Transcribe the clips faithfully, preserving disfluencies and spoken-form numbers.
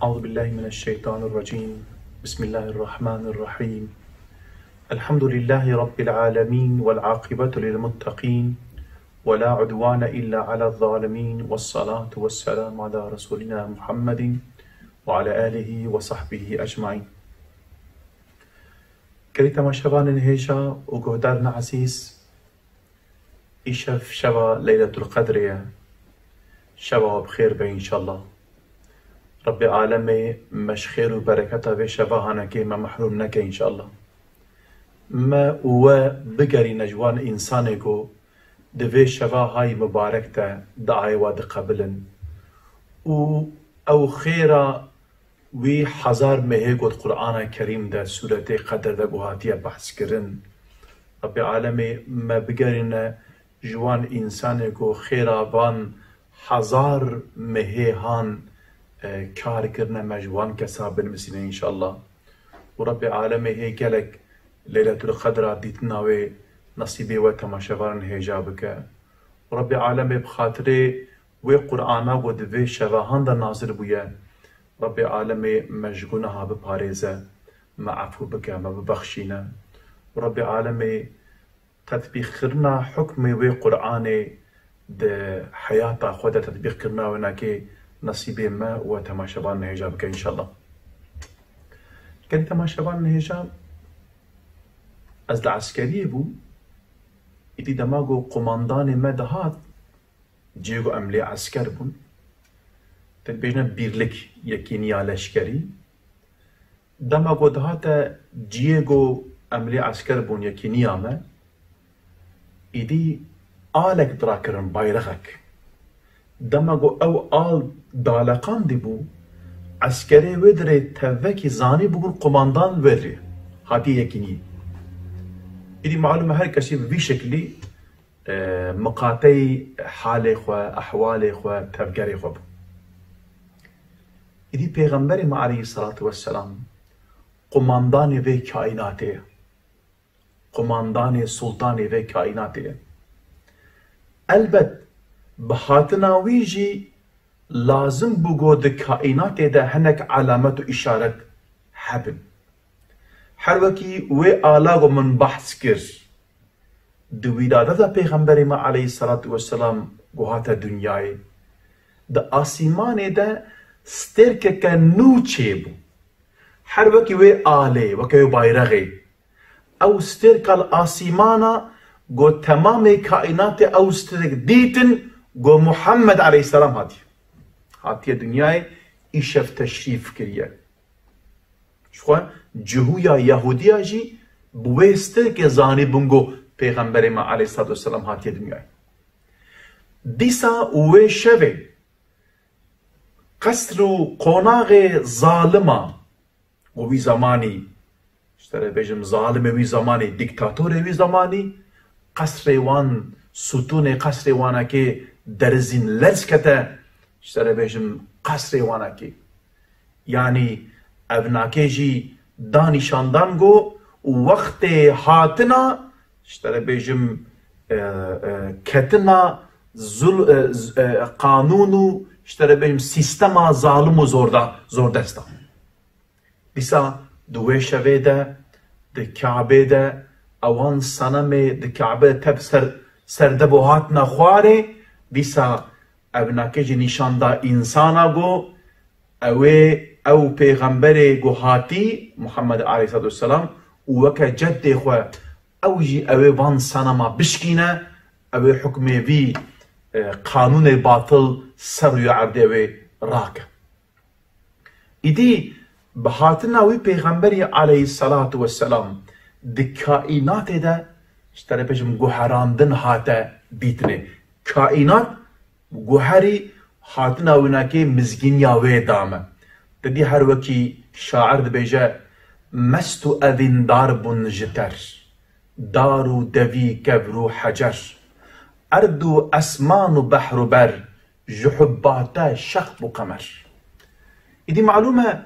أعوذ بالله من الشيطان الرجيم. بسم الله الرحمن الرحيم. الحمد لله رب العالمين والعاقبة للمتقين ولا عدوان إلا على الظالمين والصلاة والسلام على رسولنا محمد وعلى آله وصحبه أجمعين. Gelî temaşevanên hêja û guhdarên ezîz, îşev şeva Leyletul Qedrê ye. Şeva we bi xêr be înşallah. Rebbê alemê me ji xêr û bereketa vê şeva hanekê me mehrûm neke înşallah. Me û we bigerîne ji wan însanê ku di vê şeva hay mibarek de diayê we diqebilin û ew xêra wî hezar mehê got Qur'ana Kerîm de, Sûretê Qeder de ku hatiye behs kirin. Rabbê alemê me bigerîne ji wan însanê ku xêra van hezar mehê han, e, kar kirine, me ji wan kesa binivîsîne înşallah. Û Rabbê alemê hê gelek Leyletul Qedra dîtina wê nesîbê we temaşevanên hêja bike. Û Rabbê alemê bi xatirê wê Qur'ana ku di vê şevahan de nazil bûye, Rabbê alemê me ji gunaha biparêze, me efû bike, me bibexşîne. Û Rabbê alemê tetbîqkirina hukmê wê Qur'anê di heyata xwe de, tetbîqkirina wênakê nesîbê me û we temaşevan hêja bike înşallah. Gelî temaşevan hêja, ez li eskeriyê bûm, îdî dema ku qomandanê me dihat, cihê ku em lê esker bûn, te dibêjine bîrlik, yekîniya leşkerî. Dema ku dihate cihê ku em lê esker bûn, yekîniya me, îdî alek dirakirin, bayrexek. Dema ku ew al daleqandî bû, eskerê wê dirê tevekî zanî bû ku qomandan wê dirê hatiye yekînî. Îdî malûm e her kesî bi vî şeklî e, miqateyî halê xwe, ehwalê xwe, tevgerê xwe bû. Îdî Pêxemberê me aleyhisselatu vesselam qumandanê vê kaînatê ye. Qumandanê, sultanê vê kaînatê ye. Elbet bi hatina wî jî lazim bû ku di kaînatê de hinek alamet û îşaret hebin. Her wekî wê ala ku min behs kir, di wîdada de Pêxemberê me aleyhisselatu vesselam ku hate dinyayê, di asîmanê de stêrkeke nû çêbû. Her wekî wê alê, weke wê bayrexê, ew stêrka li asîmana, ku temamê kaînatê ew stêrk dîtin, ku Muhammed aleyhisselam hatiye. Hatiye dinyayê, îşev teşrîf kiriye. Ji xwe cihûya Yahûdiya jî bi wê stêrkê zanîbûn ku Pêxemberê me aleyhisselatu vesselam hatiye dinyayê. Dîsa û wê şevê qesr û qonaxê zalima ku wî zemanî, ji te re bêjim, zalimê wî zemanî, dîktatorê wî zemanî, qesrê wan, sûtûnê qesrê wanekê derizîn, lerz kete, ji te re bêjim, qesrê wanekê. Yanî evnakê jî da nîşandan ku wextê hatina, ji te re bêjim, e, e, ketina zul-, e, z-, e, qanûn û, ji te re bêjim, sîstema zalim û zorda-, zordesta. Dîsa di wê şevê de, di Kabê de, ewan senemê di Kabe tev ser, ser dev û hatine xwarê, dîsa evnakê jî nîşan da însana ku ew ê, ew pêxemberê ku hatî, Muhammed aleyhisselatu vesselam, û weke ceddê xwe, ew jî ew ê van senema bişkîne, ew ê hukmê vî, e, qanûnê batil ser rûya erdê ew ê rake. Îdî bi hatina wî pêxemberî aleyhisselatu vesselam di kaînatê de, ji te re bêjim, guherandin hate dîtinê. Kaînat guherî hatina wînakê mizgîniya wê da me. Te dî her wekî şair dibêje, mest û evîndar bûn ji ter. Dar û devî, kevr û hecer. Erd û esman û behr û ber, ji hubba te şex bû qemer. Îdî malûm e,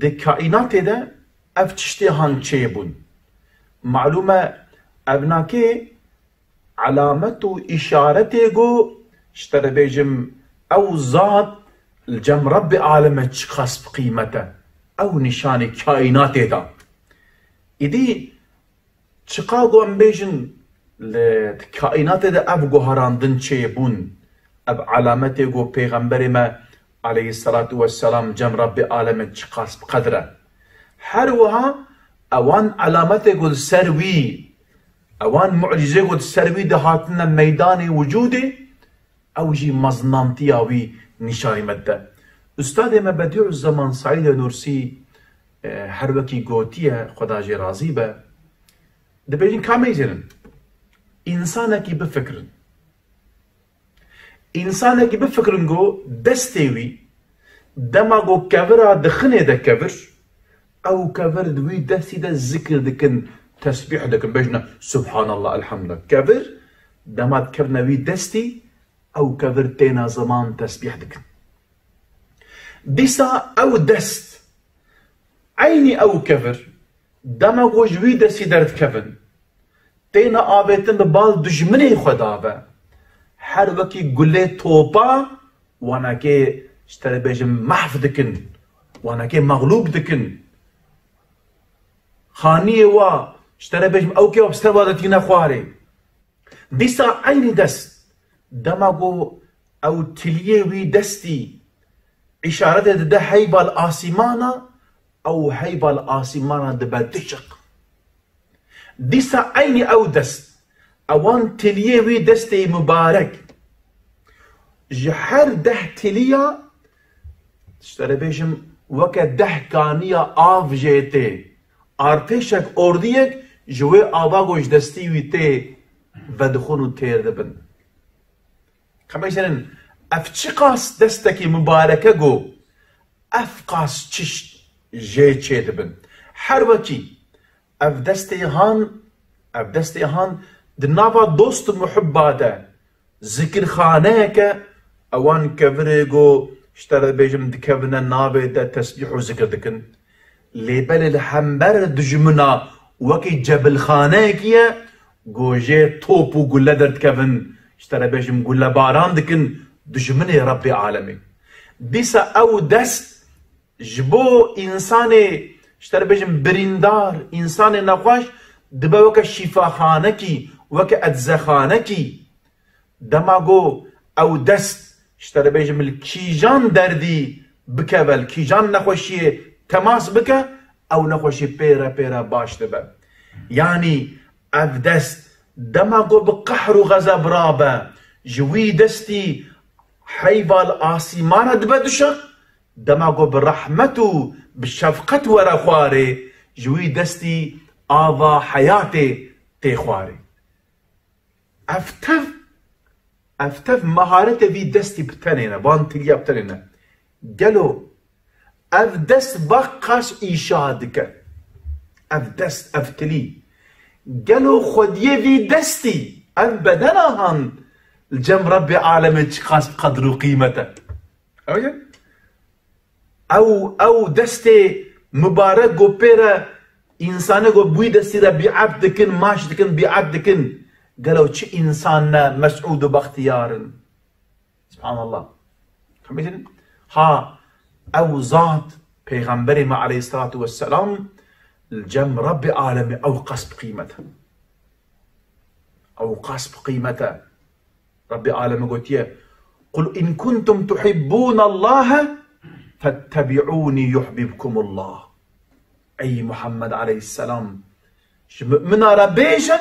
di kaînatê de ev tiştê han çêbûn. Malûm e, evnakê elamet û îşaretê ku, ji te re bêjim, ew zat li cem Rebbê aleme çiqas bi qîmet e. Ew nîşanê kaînatê da. Îdî çiqa ku em bêjin li kaînatê de ev guherandin çêbûn, ev alametê ku Pêxemberê me aleyhisselatu vesselam cem Rebbê aleme çiqas bi qedir e. Her wiha ewan alametê ku li ser wî, ewan mucîzê ku li ser wî dihatine meydanê wicûdê, ew jî mezinantiya wî nîşanî me dide. Ustadê me Bedîuzzeman Saîdê Nûrsî, e, her wekî gotiye, Xweda jê razî be, dibêjin ka mêzênin, însanekî bifikirin. Însanekî bifikirin ku destê wî, dema ku kevira dixinê de kevir, ew kevir di wî destî de zikir dikin, tesbîh dikin, bêjine Subhanallah, Elhamdulillah. Kevir, dema dikevine wî destî, ew kevir têne ziman tesbîh dikin. Dîsa ew dest, eynî ew kevir, dema ku ji wî destî derdikevin, têne avêtin bi bal dijminê xwe de ve. Her wekî gulê topa, wanekê ji te re bêjim mehv dikin, wanekê mexlûb dikin. Xaniyê wa, ji te re bêjim ew kê wa bi ser wa de tîne xwarê. Dîsa eynî dest, dema ku ew tiliyê wî destî îşaretê dide heyva li asîmana, ew heyva li asîmana dibe dişiq. Dîsa eynî ew dest, ewan tiliyê wî destê mubarek, ji her deh tiliya, ji te re bêjim, weke deh kaniya av jê tê. Artêşek, ordiyek ji wê ava ku ji destî wî tê vedixwin û têr dibin. Ka mêzênin, ev çiqas destekî mubarek e ku ev qas çişt jê çêdibin. Her wekî ev destê han, ev destê han di nava dost û muhibba de zikirxaneyeke, ewan kevirê ku ji te re bêjim dikevine navê de tesbîh û zikir dikin. Lê belê li hember dijmina wekî cebilxaneyekî ye, ku jê top û gule derdikevin, ji te re bêjim gulebaran dikin, dijminê Rebbê alemê. Dîsa ew dest ji bo însanê, ji te re bêjim, birîndar, însanê nexweş dibe weke şîfaxanekî, weke edzexanekî. Dema ku ew dest, ji te re bêjim, li kîjan derdî bikeve, li kîjan nexweşiyê temas bike, ew nexweşî pêre pêre baş dibe. Yanî ev dest dema ku bi qehr û xezeb rabe, ji wî destî heyva li asîmana dibe dişiq, dema ku bi rehmet û bi şefqet were xwarê, ji wî destî ava heyatê tê xwarê. Ev tev, ev tev meharete vî destî bi tenê ne, van tiliya bi tenê ne. Gelo ev dest va qas îşa dike? Ev dest, ev tilî, gelo xwediyê vî destî, ev bedena han li cem Rebbê alemê çiqas bi qedir û qîmet e? Ew ye. Ew, ew destê mubarek ku pê re însanê ku bi wî destî de bîet dikin, maç dikin, bîet dikin. Gelo çi însan ne mesûd û bextiyar in? Subhanallah. Fehmîtin? Ha, ew zat Pêxemberê me aleyhisselatu vesselam li cem Rebbê alemê ew qas bi qîmet e. Ew qas bi qîmet e. Rebbê aleme gotiye, "Qul in kuntum tuhibbunallaha fettebi'ûnî yuhbibkumullah." Ey Muhammed aleyhisselam, ji mumina re bêje,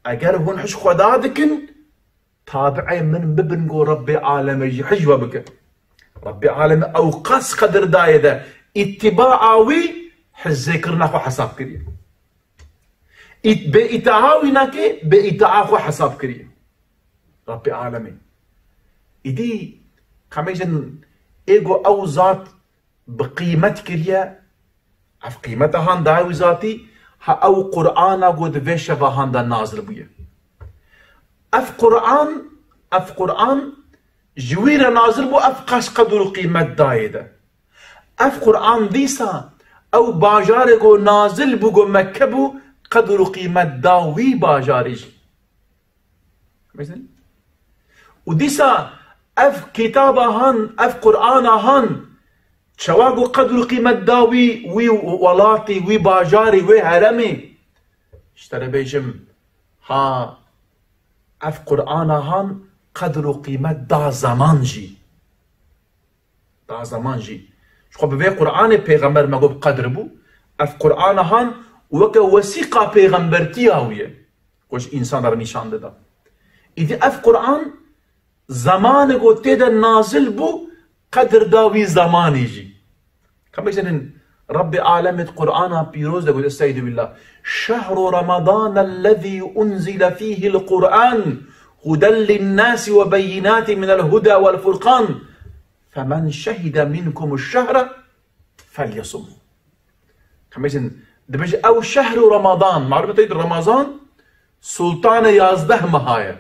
eger hûn hişk Xweda dikin, tabi'ê min bibin ku Rebbê aleme jî hişk we bike. Rebbê aleme ew qas qedir daye de, îtibaa wî hizêkirina xwe hesab kiriye. Ît-, bê îtaa wî nake, bê îtaa xwe hesab kiriye. Rabbê alemê. Îdî, qemêjin ê ku ew zat bi qîmet kiriye, ev qîmeta han daye wî zatî, ha ew Qur'ana ku di vê şeva han de nazil bûye. Ev Qur'an, ev Qur'an ji wî re nazil bû, ev qas qedir û qîmet dayê de. Ev Qur'an dîsa ew bajarê ku nazil bû, ku Mekke bû, qedir û qîmet da wî bajarê jî. Û dîsa Ev kitaba han, ev Qur'ana han, çawa ku qedr û qîmet da wî, wî welatî, wî bajarî, wê heremê? Ji te re bêjim, ha, ev Qur'ana han qedr û qîmet da zeman jî. Da zeman jî. Ji xwe bi vê Qur'anê pêxember me got bi qedr bû. Ev Qur'ana han weke wesîqa pêxembertiya wî ye. Ku ji însan re nîşan dida. Îdî ev Qur'an zemanê ku tê de nazil bû, qedr da wî zemanê jî. Ka bêjin Rebbê alemê di Qur'ana pîroz de got, Estaizu billah. Şehru Ramadan ellezî unzile fîhil Qur'an huden linnâsi ve beyinâtin minel huda vel furqan. Femen şehide minkumu şehre felyesumhu. Ka bêjin, dibêje ew şehru Ramadan. Malûm e, Ramazan sultane yazdeh meha ye.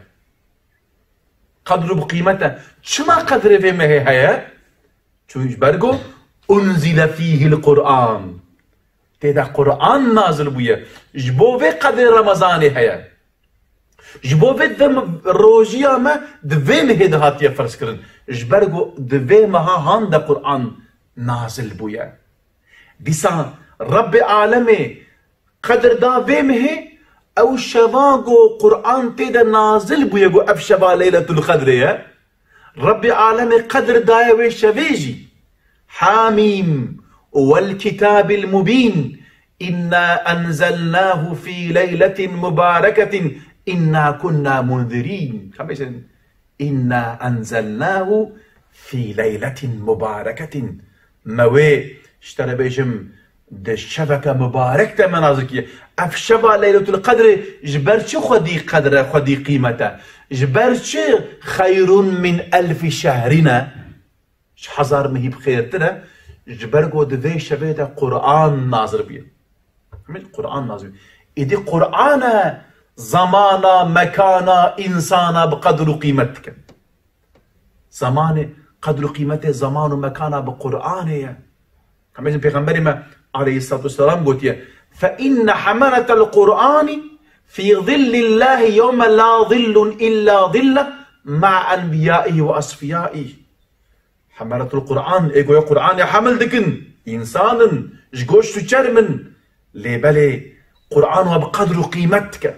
Qedr û bi qîmet e. Çima qedrê vê mehê heye? Çun ji ber ku unzile fîhil Qur'an. Tê de Qur'an nazil bûye. Ji bo vê qedrê Remezanê heye. Ji bo vê di rojiya me di vê mehê de hatiye ferz kirin. Ji ber ku di vê meha han de Qur'an nazil bûye. Dîsa Rebbê alemê qedr da vê mehê, ew şeva ku Qur'an tê de nazil bûye, ku ev şeva Leyletul Qedrê ye. Rebbê alemê qedr daye wê şevê jî. Hamîm, wal kitabil mubîn, inna enzelnahu fî leyletin mubareketin, inna kunna munzirîn. Ka bêjin, inna enzelnahu fî leyletin mubareketin. Me wê, ji te re bêjim, di şeveke mubarek de me nazil kiriye. Ev şeva Leyletul Qedrê ji ber çi xwedî qedr e, xwedî qîmet e? Ji ber çi xeyrun min elfî şehrîn e? Ji hezar mehî bi xêrtir e. Ji ber ku di vê şevê de Qur'an nazil bûye. Min Qur'an nazil bûye. Êdî Qur'an e zamana, mekana, însana bi qedr û qîmet dike. Zemanê, qedr û qîmetê zeman û mekana bi Qur'anê ye. Ka bêjin Pêxemberê me aleyhissalatu vesselam gotiye, "Fe inne hemeletel Qur'ani fî zillillahi yewme la zillun illa zille ma'a enbiyaihi ve asfiyaihi." Hemeletul Qur'an, ê goya Qur'anê hemil dikin, însan in, ji goşt û çerm in, lê belê Qur'an we bi qedr û qîmet dike.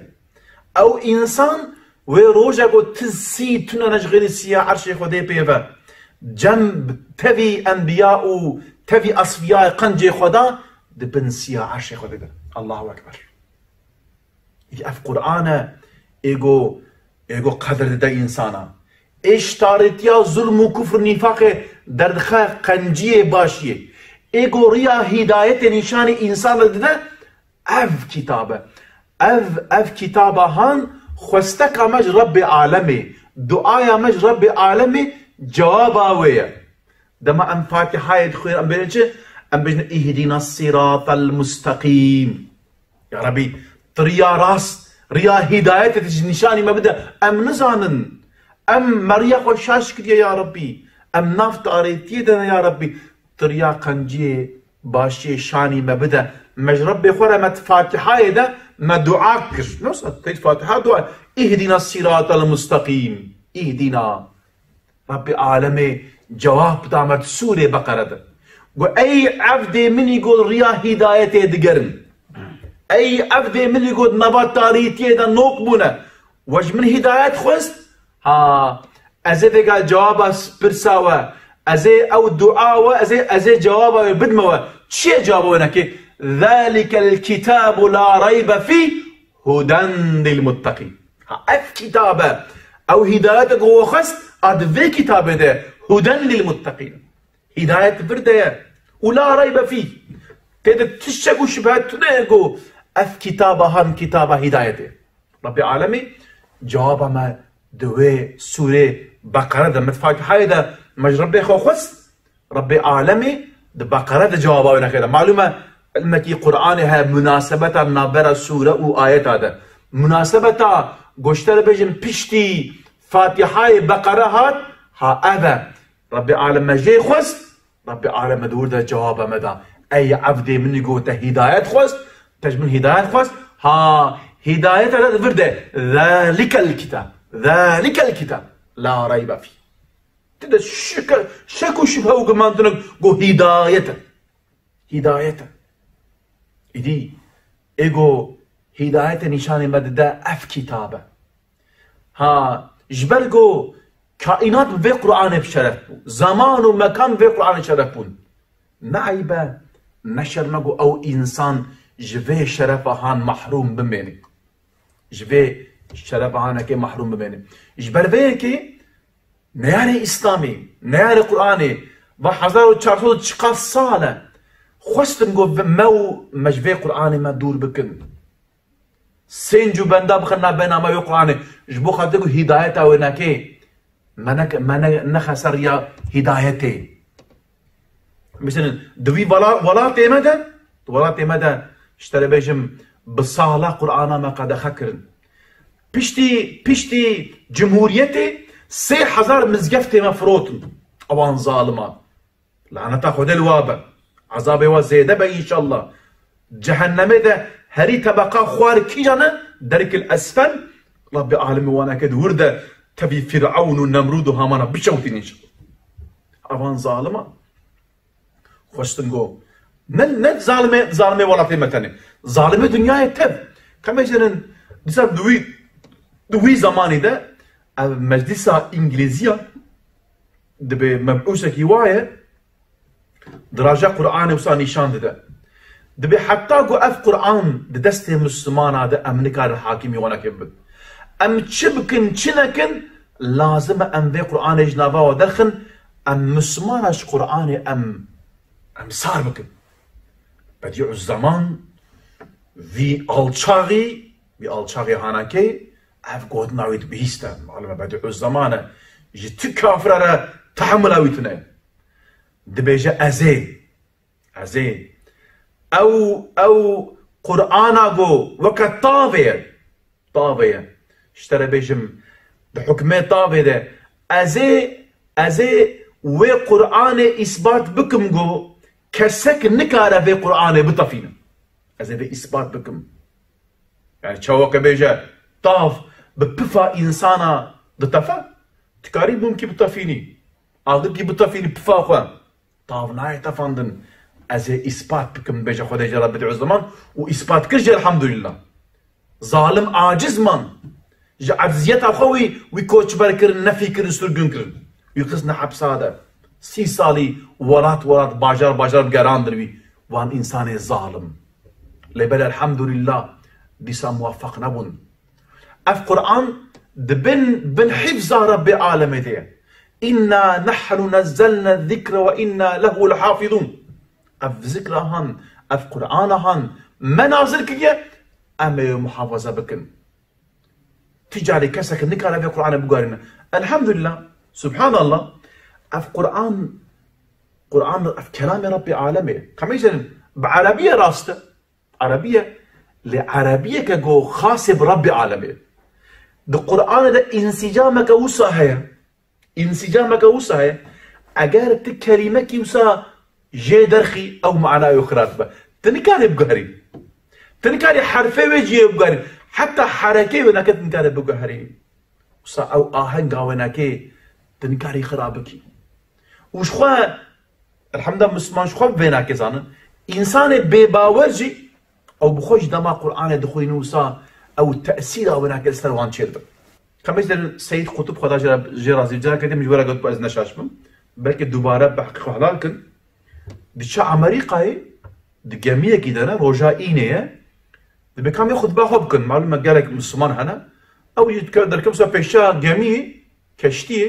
Ew însan wê roja ku ti sî tune ne ji xêrê siya erşê Xwedê pê ve, cem tevî enbiya û tevî esfiyayê qencê xwe da, di bin siya erşê Xwedê de. Allahu Ekber. Ev Qur'an e, ê go, ê go qedir dide însana. Ê ji tarîtiya zulm û kufr nîfaqê derdixe qenciyê başiyê. Ê go riya hîdayetê nîşanî însana dide, ev kitab e. Ev, ev kitaba han xwesteka me ji Rebbê alemê, duaya me ji Rebbê alemê cewaba wê ye. Dema em Fatihayê dixwînin, em bêjin çi? Em bêjin, "Îhdîna sîratal mustaqîm." Ya Rebî, tu riya rast, riya hîdayetê tu ji nîşanî me bide. Em nizanin. Em me riya xwe şaş kiriye ya Rebî. Em nav tarêtiyê de ne ya Rebî. Tu riya qenciyê, başiyê şanî me bide. Me ji Rebbê xwe re me di Fatihayê de me dua kir. Nasıl? Teyt Fatiha dua. "Îhdîna sîratal mustaqîm." Îhdîna. Rebbê alemê cewab da me di Sûrê Beqere de. Got, "Ey evdê min î got riya hîdayetê digerin. Ey evdê min î got nava tarîtiyê de nok bûne. We ji min hîdayet xwest? Ha, ez ê vêga cewaba s-, pirsa we, ez ê ew dua we, ez ê, ez ê cewaba wê bidime we." Çi ye cewaba wê nekê? "Zalikel kitabu la reybe fîh, huden lil muttaqîn." Ha, ev kitabe, ew hîdayete ku we xwest, a di vê kitabê de, huden lil muttaqîn. Hîdayet vir de ye. Û la reybe fîh. Tê de tiştek û şübhe tune ye ku ev kitaba han kitaba hîdayetê. Rabbê alemî cewaba me di wê sûrê Beqere de, me di Fatihayê de me ji Rebbê xwe xwest. Rebbê alemê di Beqere de cewaba wê nexê de. Malûm e, ilmekî Qur'anê heye munasebeta navbera sûre û ayeta de. Munasebeta goştere bêjin piştî Fatihayê Beqere hat, ha ev e. Rebbê alem me jê xwest, Rebbê alem me di wir de cewaba me da. Ey evdê min î got te hîdayet xwest, te ji min hîdayet xwest, ha hîdayeta de di vir de. Zalikel kitab, zalikel kitab. La reybe fîh. Ti de şike, şek û şibhe û guman tune ku hîdayet e. Hîdayet e. Îdî, ê ku hîdayetê nîşanê me dide ev kitab e. Ha, ji ber ku kaînat bi vê Qur'anê bi şeref bû. Zeman û mekan bi vê Qur'anê şeref bûn. Ne eyb e, ne şerm e ku ew însan ji vê şerefa han mehrûm bimêne. Ji vê şerefa hanekê mehrûm bimêne. Ji ber vê yekê neyarê Îslamê, neyarê Qur'anê, va hezar û çar sed û çiqas sal e, xwestin ku me û me ji vê Qur'anê me dûr bikin. Sênc û benda bixin navbeyna me wê Qur'anê. Ji bo xatir ku hîdayeta wênekê me ne, me ne, nexe ser riya hîdayetê. Mesela di wî wela-, welatê me de, di welatê me de, ji te re bêjim, bi sala Qur'ana me qedexe kirin. Piştî, piştî Cumhuriyetê sê hezar mizgeftê me firotin. Ewan zalima. Laneta Xwedê li wa be. Ezabê wa zêde be înşallah. Cehennemê de herî tebeqa xwar kîjan e? Derkil esfel. Rabbê alemê waneke di wir de tevî Fîrewn û Nemrûd û Hamana biçewtîn înşallah. Evan zalima. Xwestin go. Ne, ne zalimê, zalimê welatê me tenê. Zalimê dinyayê tev. Ka me jêrin dîsa di wî, di wî zamanî de ev meclisa Îngilîziya dibe mebûsekî waye, diraja Qur'anê wisa nîşan dide. Dibe heta ku ev Qur'an di destê Mislimana de em nikarin hakimî wanekê bibin. Em çi bikin, çi nekin, lazim e em vê Qur'anê ji nava we derxin, em Mislimana ji Qur'anê em, em sar bikin. Bedî'u Zeman, vî alçaxî, vî alçaxê hanakê, ev gotina wî dibihîste. Malum e, Bedî'u Zeman e. Ji ti kafira re tehemula wî tune. Dibêje ez ê. Ez ê. Ew, ew Qur'ana go weke tavê ye. Tavê ye. Ji te re bêjim, di hukmê tavê de. Ez ê, ez ê wê Qur'anê îsbat bikim go kesek nikare vê Qur'anê bitefîne. Ez ê vê îsbat bikim. Yani çawa ke bêje, tav bi pifa însana ditefe, tu karî mumkî bitefînî. Agirkî bitefînî pifa xwe. Tav nayê tefandin. Ez ê îspat bikim, bêje Xwedê jê re bidî zeman û îspat kir jî elhamdulillah. Zalim aciz man. Ji ecziyeta xwe wî, wî koçber kirin, nefî kirin, sirgûn kirin. Wî xistine hepsa de. Sî salî welat welat, bajar bajar gerandin wî. Wan însanê zalim. Lê belê elhamdulillah dîsa muweffeq nebûn. Ev Qur'an di bin, bin hifza Rabbê alemê de ye. "İnna nahnu nezzelne zikre ve inna lehu lehafizun." Ev zikra han, ev Qur'ana han me nazil kiriye, em ê muhafaza bikin. Ti carê kesek nikare vê Qur'anê bigarîne. Elhamdulillah, subhanallah, ev Qur'an, Qur'an ev kelamê Rabbê alemê. Ka me jêrin, bi erebî ye rast e. Erebî ye, lê erebiyeke go xasê bi Rabbê alemê. Di Qur'anê de însîcameke wisa heye. Însîcameke wisa heye. Eger ti kelîmekî wisa jê derxî, ew mana wê xirab be. Ti nikarî biguherî. Ti nikarî herfê wê cihê biguherî. Heta herekê wênekê ti nikarî biguherî. Wisa ew ahenga wênekê ti nikarî xirab bikî. Û ji xwe, elhamdulillah, Misliman ji xwe vênekê zanin. Însanê bêbawer jî, ew bi xwe ji dema Qur'anê dixwînin wisa ew tesîra wênekê li ser wan çêdibe. Ka me jî derin Seyîd Qutub, Xweda jê re, jê razî, careke din min ji we re got ku ez ne şaş bim. Belkî dubare bi heqê xwe helal kin. Diçe Amerîkayê, di gemiyekî de ne, roja înê ye. Dibê ka em ê xutba xwe bikin. Malum e gelek Misliman hene. Ew jî dike-, derkeve ser pêşiya gemiyê, keştiyê,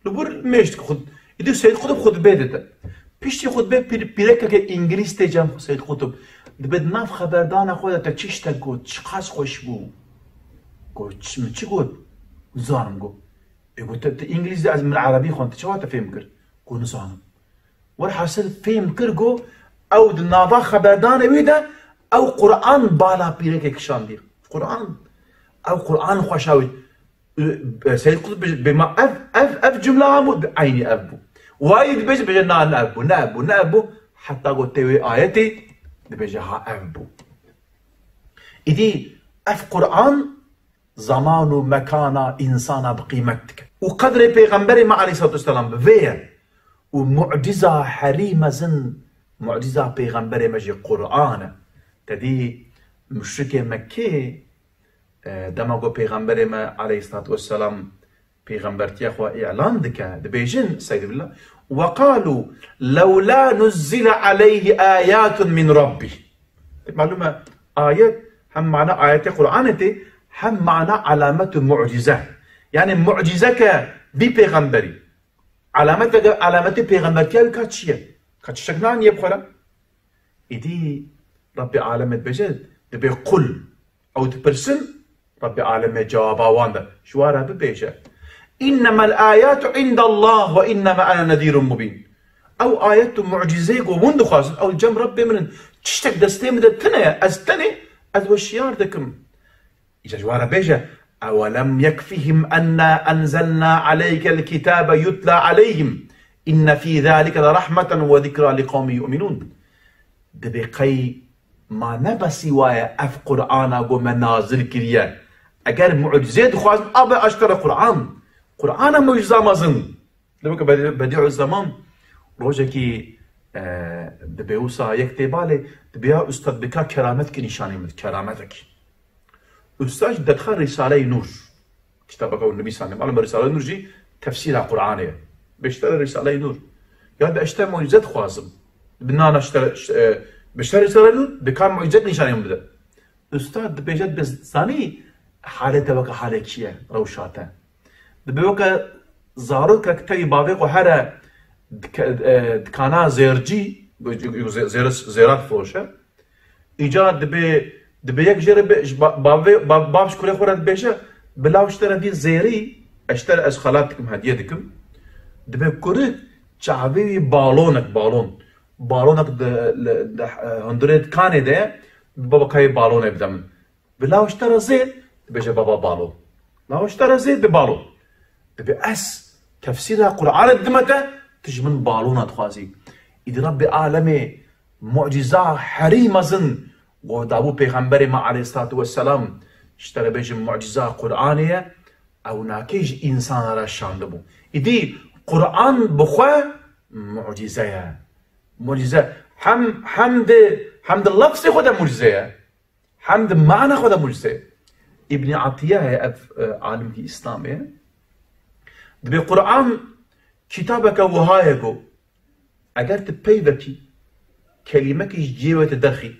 li wir mêj dike xut-, îdî Seyîd Qutub xutbê dide. Piştî xutbê pîr-, pîrekeke Îngilîz tê cem Seyîd Qutub. Dibê di nav xeberdana xwe de te çi ji te got, çiqas xweş bû. Got, "Çi, min çi got?" "Nizanim," got. "Ê," got, "te, te Îngilîz de, ez, min erebî xwend, te çawa te fêm kir?" Got, "Nizanim." Werhasil fêm kir, got, ew di nava xeberdanê wî de ew Qur'an bala pîrekê kişandiye. Qur'an, ew Qur'an xweşa wî. E, Seyîd Qutb bê-, bêma ev, ev, ev cumla hemû di eynî ev bû. Wayî dibêje, bêje, "Na, ne ev bû, ne ev bû, ne ev bû." Heta got tê wê ayetê, dibêje, "Ha, ev bû." Îdî ev Qur'an zaman û mekana însana bi qîmet dike. Û qedrê pêxemberê me aleyhissalatu vesselam bi vê ye. Û mucîza herî mezin, mucîza pêxemberê me jî Qur'an e. Te dî muşrikê Mekkê, e, dema ku pêxemberê me aleyhissalatu vesselam pêxembertiya xwe îlan dike, dibêjin, estexfirullah, "Ve qalu lewla nuzzile aleyhi ayatun min rabbih." Malum e, ayet hem mana ayetê Qur'anê tê, hem mana alamet û mucîze. Yani mucîzeke bî pêxemberî. Alameteke, alametê pêxembertiya wî ka çi ye? Ka çi şek naniye bi xwe re? Îdî Rabbê alemê dibêje, dibê qul. Ew dipirsin, Rabbê alemê cewaba wan de. Ji wan re bibêje, "Înnemel âyâtu îndellâh ve înneme ene nezîrun mubîn." Ew ayet û mucîzeyê ku hûn dixwazin, ew li cem Rabbê min in. Tiştek destê min de tune ye, ez tenê, ez we şiyar dikim. Îca ji wan re bêje, "Ewelem yekfihim enna enzelna aleykel kitabe yutla aleyhim. Înne fî zalike le rahmeten ve zikra li qewmin yu'minûn." Dibê qey ma ne besî waye ev Qur'ana ku me nazil kiriye. Eger mucizê dixwazin, a be aşkere Qur'an. Qur'ana muciza mezin. Dibê ke Bedi-, Bedi'u Zeman rojekî, e, dibê wisa yek tê balê, dibê ya ustad bika keramet ki nîşanî min, kerametek. Ustad jî derdixe Rîsaleyê Nûr. Kitabeke û nivîsane. Malum Rîsaleyê Nûr jî tefsîra Qur'anê ye. Bêştere Rîsaleyê Nûr. Ya de eşte mucize dixwazim. Bi nana işte, işte, e, bêştere Rîsaleyê Nûr, bika mucize nîşanî min bide. Ustad dibêje, dibê zanî halê te weke halê kî ye, rewşa te. Dibê weke zarokek tevî bavê xwe here dike-, e, dikana zêrcî, zê-, zêr-, zêra difiroşe. Îca dibê, dibê yek jê re be-, ji ba-, bavê, ba-, bav ji kurê xwe re dibêje, "Bila ji te re dî zêrî, ez ji te re ez xelat dikim, hediye dikim." Dibê kurik çavê wî balonek, balon. Balonek di, li, di, e, hundirê dikanê de ye, "Baba, ka yê balonê bide min." Bi law ji te re zêr, dibêje, "Baba, balo." Law ji te re zêr, bi balo. Dibê ez tefsîra Qur'anê didime te, tu ji min balona dixwazî. Îdî Rabbê alemê mucîza herî mezin ku dabû pêxemberê me aleyhissalatu vesselam, ji te re bêjim mucîza Qur'anê ye, ew nakê ji însana re şandibû. Îdî Qur'an bi xwe mucîze ye. Mucîze hem, hem di, hem di lefzê xwe de mucîze ye. Hem di mana xwe de mucîze ye. Îbnî Etiye heye, ev, e, alimkî Îslamê ye. Dibê Qur'an kitabeke wiha ye ku eger tu pey vekî, kelîmekî ji cihê wê te derxî,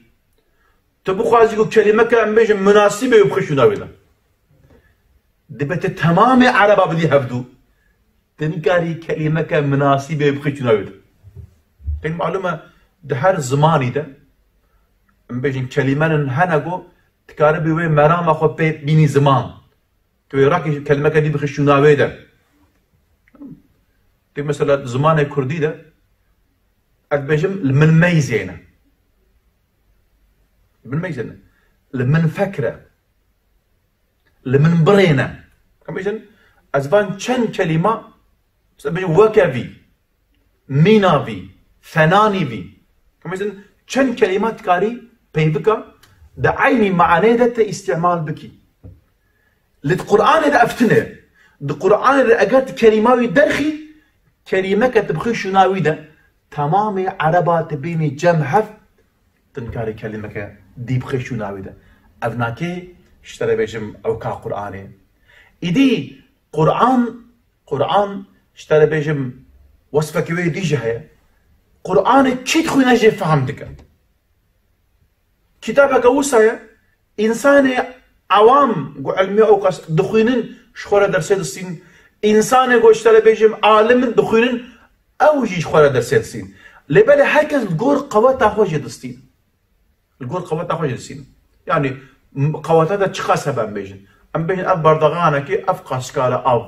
tu bixwazî ku kelîmeke, em bêjin, munasîbê wê bixî şûna wê de. Dibê tu temamê ereba bidî hevdû. Tu nikarî kelîmeke minasîbê bixî çûna wê de. Pêk malûm e, di her zimanî de, em bêjin, kelîmenin hene ku dikaribî wê merama xwe pê bînî ziman. Tu wê rakî kelîmeke dî bixî şûna wê de. Tu mesela zimanê kurdî de, ez dibêjim, li min meyzêne. Li min meyzêne. Li min fekre. Li min birêne. Em bêjin, ez van çend kelîma, mesela bêjin weke vî, mîna vî, fenanî vî. Em bêjin, çend kelîma dikarî peyvika di eynî manê de te îstîmal bikî. Li Qur'anê de ev tune. Di Qur'anê de eger tu kelîma wî derxî, kelîmeke tu bixî şûna wî de, temamê ereba tu bînî cem hev, tu nikarî kelîmeke dî bixî şûna wî de. Ev nakê, ji te re bêjim, ewka Qur'anê. Îdî Qur'an, Qur'an, ji te re bêjim, wesfekî wê dî jî heye. Qur'anê kî dixwîne jê fehm dike. Kitabeke wisa ye, însanê ewam ku ilmê ewqas dixwînin, ji xwe re dersê distînin. Însanê ku ji te re bêjim alim in, dixwînin, ew jî ji xwe re dersê distînin. Lê belê her kes li gor qeweta xwe jê distînin. Li gor qeweta xwe jê distînin. Yanî, m-, qeweta de çiqas hebe em bêjin. Em bêjin ev bardaxanekê ev qas kare av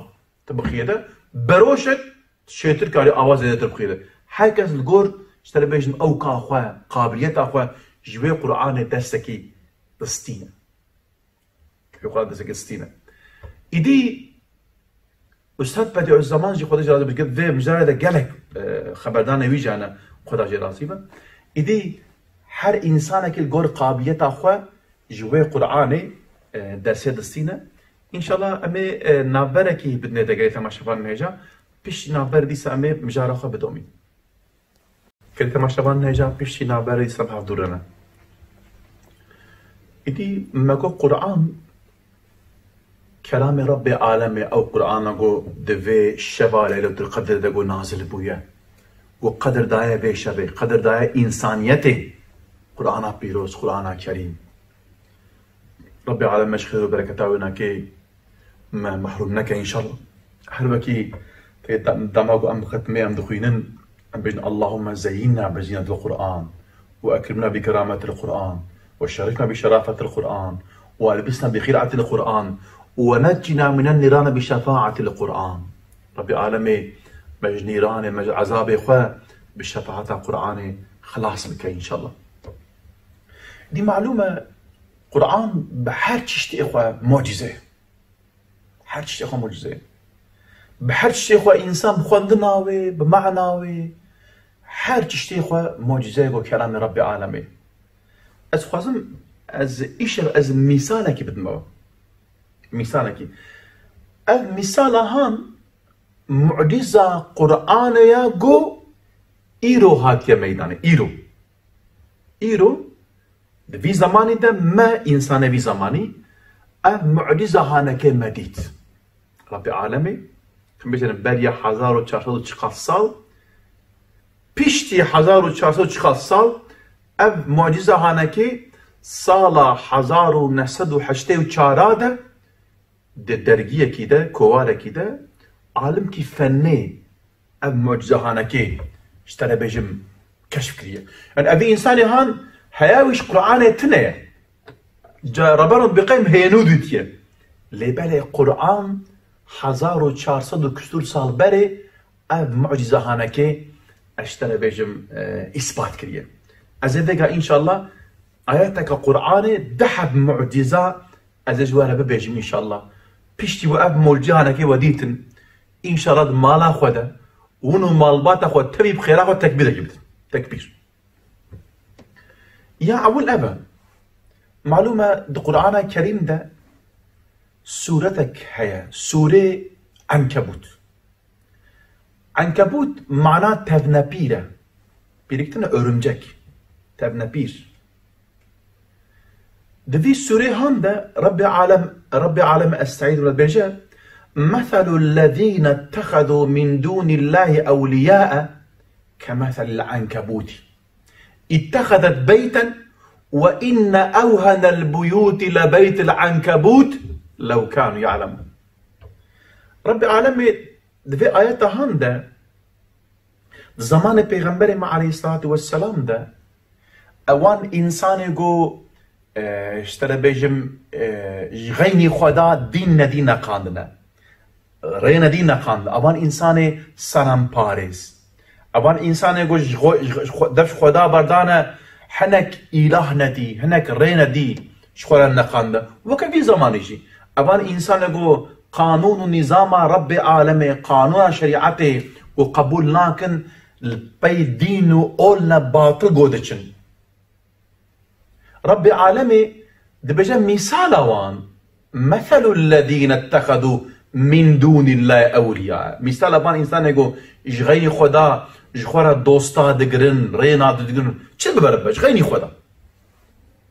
tu bixîye de, beroşek çêtir karî ava zêdetir bixîye de. Her kes li gor, ji te re bêjim, ewka xwe, qabiliyeta xwe ji wê Qur'anê dersekî distîne. Ji wê Qur'an dersekî distîne. Îdî Ustad Bediüzzeman jî Xwedê jê razî be, vê mijarê de gelek, e, xeberdanê wî jî hene, Xweda jê razî be. Îdî her însanekî li gor qabiliyeta xwe ji wê Qur'anê, e, dersê distîne. Înşallah em ê, e, navberekî bidinê degerê temaşevanên hêja. Piştî navber dîsa em ê mijara xwe bidomîn. Gelê temaşevanên hêja, piştî navberê dîsa bi hev dû re ne. Îdî me got Quran kelamê Rebbê alemê, ew Qur'ana ku di vê şeva Leyletul Qedr de ku nazil bûye, ku qedir daye vê şevê, qedir daye însaniyetê, Qur'ana pîroz, Qur'ana Kerîm. Rebbê alem me ji xêr û bereketa wê nakê me mehrûm neke înşallah. Her wekî tê dem-, dema ku em xetmê em dixwînin, em bêjin, "Allahümme zeyyinna bi zînetil Qur'an ve ekrimna bi kerametil Qur'an ve şerrifna bi şerafetil Qur'an ve elbisna bi xîratil Qur'an ve neccina minen nîrane bi şefaatil Qur'an." Rebbê alemê me ji nîranê, me ji ezabê xwe bi şefaata Qur'anê xilas bike înşallah. Dî malûm e, Qur'an bi her çiştê xwe mucîze ye. Her çiştê xwe mucîze ye. Bi her çiştê xwe însan bi xwendina wê, bi mana wê, her çiştê xwe mucîze ye ku kelamê Rebbê alemê. Ez xwazim, ez îşev, ez mîsalekî bidim we. Mîsalekî. Ev mîsala han mucîza Qur'anê ya ku îro hatiye meydanê. Îro. Îro, di vî zemanî de me, însanê vî zemanî, ev mucîza hanekê me dît. Rebbê alemê, em bêjin beriya hezar û çar sed û çiqas sal, piştî hezar û çar sed û çiqas sal, ev mucîza hanekê sala hezar û neh sed û heştê û çar de, di dergiyekî de, kovarekî de, alimkî fennê ev mucîze hanekê, ji te re bêjim, keşf kiriye. Yani evî însanê han heya wî ji Qur'anê tune ye. Ca Reberan bi qeym hênû dîtiye. Lê belê Qur'an hezar û çar sed û küsur sal berê ev mucîze hanekê, ez ji te re bêjim, e, îspat kiriye. Ez ê vêga înşallah ayeteke Qur'anê, deh heb mucîza ez ê ji we re bibêjim înşallah. Piştî we ev mucîze hanekê we dîtin, înşallah di mala xwe de, hûn û malbata xwe tevî bi xêra xwe tekbîrekî bidin. Tekbîr. Ya ewil ev e. Malûm e, di Qur'ana Kerîm de sûretek heye. Sûrê Enkebût. Enkebût mana tevnepîr e. Pîriktin e, örümcek. Tevnepîr. Di vî sûrê han de Rebbê alem, Rebbê alem Estaizu dibêje, "Meselul lezîne ittehezû min dûnillâhi ewliyâe kemeselil ankebûtî. İttehezet beyten ve inne evhenel buyuti lebeytul ankebut lew kanu ya'lemun." Rebbê alemê di vê ayeta han de, di zamanê Pêxemberê me aleyhissalatu vesselam de, ewan însanê go, e, ji te re bêjim, e, ji xeynî Xweda dîn nedî neqandine. Rê nedî neqand. Evan însanê senemparêz. Evan însanê ku ji xwe, ji xwe, dev ji Xweda berdane, hinek îlah nedî, hinek rê nedî ji xwe re neqande. Weke vî zemanî jî. Evan însanê ku qanûn û nîzama Rebbê alemê, qanûna şerîetê ku qebûl nakin, li pey dîn û olne batil go diçin. Rebbê alemê dibêje mîsala wan, "Meselul lezîne ittehezû min dûnillâhi ewliyâ." Mîsala van însanê ku ji xeynî Xweda ji xwe re dosta digirin, rêna digirin. Çi bibe re bibe? Ji xeynî Xweda.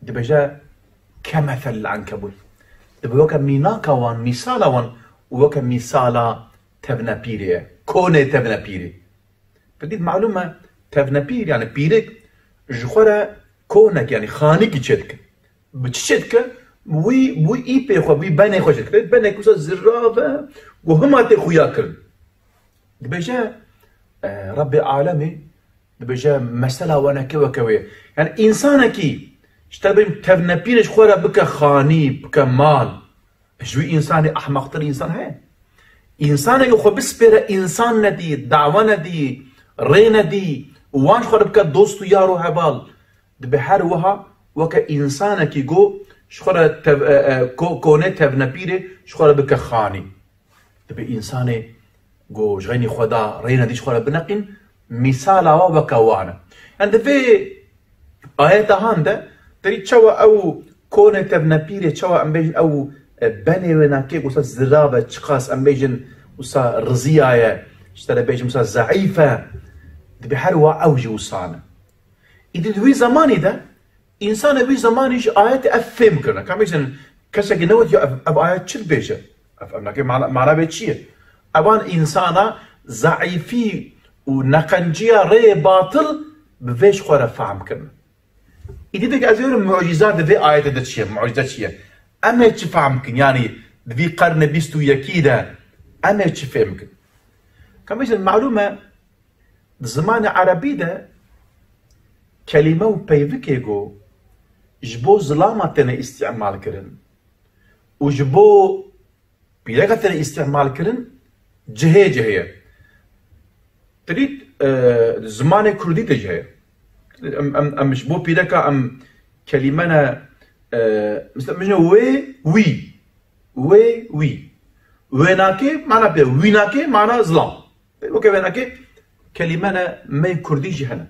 Dibêje, "Kemeselil ankebût." Dibe weke mînaka wan, mîsala wan, weke mîsala tevnepîrê ye. Konê tevnepîrê. Pekî malûm e, tevnepîr, yani pîrik, ji xwe re konek, yani xanîkî çêdike. Bi çi çêdike? Wî, wî îpê xwe, wî benê xwe çêdike. Benek wisa zirav e, ku hima tê xuya kirin. Dibêje, e, Rebbê alemê, dibêje, mesela weneke weke wê. Yani însanekî, ji te bêm tevnepîrê ji xwe re bike xanî, bike mal. Ji wî însanê ehmeqtir însan heye? Însanê ku xwe bispêre însan nedî, dawe nedî, rê nedî, wan ji xwe re bike dost û yar û heval, dibe her wiha weke însanekî ku ji xwe re tev-, e, e, ko-, konê tevnepîrê ji xwe re bike xanî. Dibe însanê ku ji xeynî Xweda rê nedî ji xwe re bineqîn, mîsala wa weke wan e. Yani di vê ayeta han de, terî çawa ew konê tevnepîrê, çawa em bêjin ew e, benê wênakê wisa zirav e, çiqas em bêjin wisa riziya ye, ji te re bêjin wisa zeîf e, dibê her wa ew jî wisa ne. Îdî di wî zemanî de, însanê wî zemanî ji ayetê ev fêm kirine. Ka bêjin, kesekî newt ya ev, ev ayet çi dibêje? Ev, ev nake mana, mana vê çi ye? Evan însana zeîfî û neqenciya rêyê batil bi vê ji xwe re fehm kirine. Îdî dike ez ê mucîza di vê ayetê de çi ye? Mucîze çi ye? Em ê çi fehm kin? Yanî di vî qernê bîst û yekî de em ê çi fêm kin? Ka bêjin, malûm e, di zimanê erebî de kelîme û peyvikê ku ji bo zilama têne îstîmal kirin û ji bo pîreka têne îstîmal kirin, cihê cihê ye. Tirît, e, zimanê kurdî de jî heye. Em, em, em ji bo pîreka em kelîme ne, e, mesela, mijne wê, wî. Wê, wî. Wênakê, mana pê. Wînakê, mana zilam. Weke wênakê, kelîme ne mey kurdî jî hene.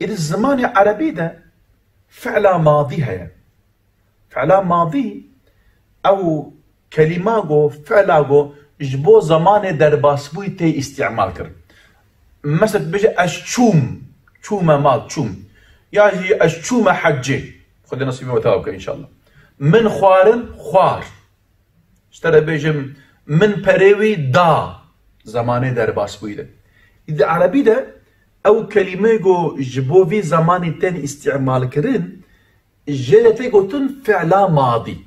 Êdî zimanê erebî de fi'la madî heye. Fi'la madî, ew kelîma go, fi'la go, ji bo zemanê derbasbûyî tê îstîmal kirin. Mesela, bêje, ez çûm, çûme mal, çûm. Ya jî ez çûme hecê. Xwedê nesîbê we tewa bike, înşallah. Min xwarin, xwar. Ji te re bêjim, min perê wî da, zemanê derbasbûyî de. Di erebî de ew kelîmeyê ku ji bo vî zemanî tên îstîmal kirin, jê re tê gotin fi'la madî.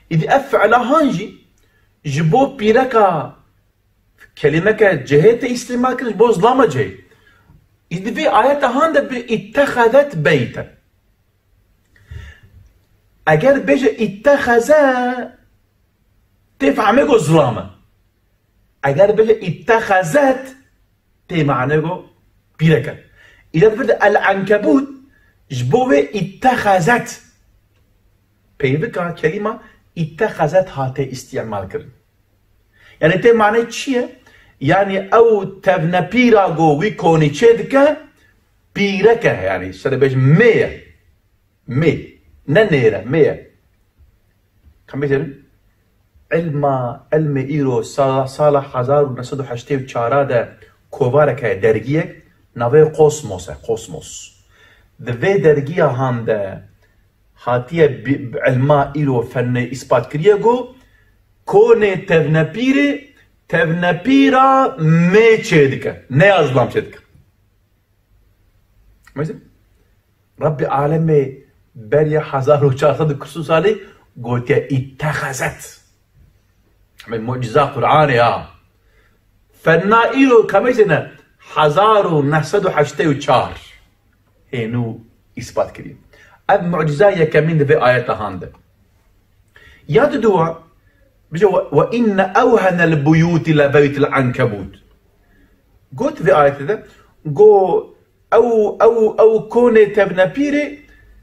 Îdî ev fi'la han jî ji bo pîreka kelîmeke cihê tê îstîmal kirin, ji bo zilama cihê. Îdî vî ayeta han de bi ittexezet beyten. Eger bêje ittexeze, tê fehmê ku zilam e. Eger bêje ittexezet, tê mane ku pîrek e. Îde di vir de el-ankebût ji bo wê ittexezet. Peyvika kelîma ittexezet hate îstîmal kirin. Yanî tê mane çi ye? Yanî ew tevnepîra ku wî konî çê dike, pîrek e, yanî, ji te re bêjim, mê ye. Mê. Ne nêr e, mê ye. Ka em bêjin, ilma, ilmê îro sa-, sala hezar û neh sed û heştê û çar de kovarek heye, dergiyek, navê Kosmos e, Kosmos. Di vê dergiya han de hatiye bi, bi ilma îro fennê îspat kiriye ku konê tevnepîrê, tevnepîra mê çê dike, ne ya zilam çê dike. Mesela, Rebbê alemê beriya hezar û çar sed û küsur salî gotiye ittexezet. Em muciza Qur'anê ya. Fenna îro kemê ne hezar û neh sed û heştê û çar hênû îspat kiriye. Ev muciza yekemîn di vê ayeta han de. Ya diduwa, bije, "Ve, ve inne ewhenel buyûti le beytul ankebût." Got vê ayetê de, go, ew, ew, ew konê tevnepîrê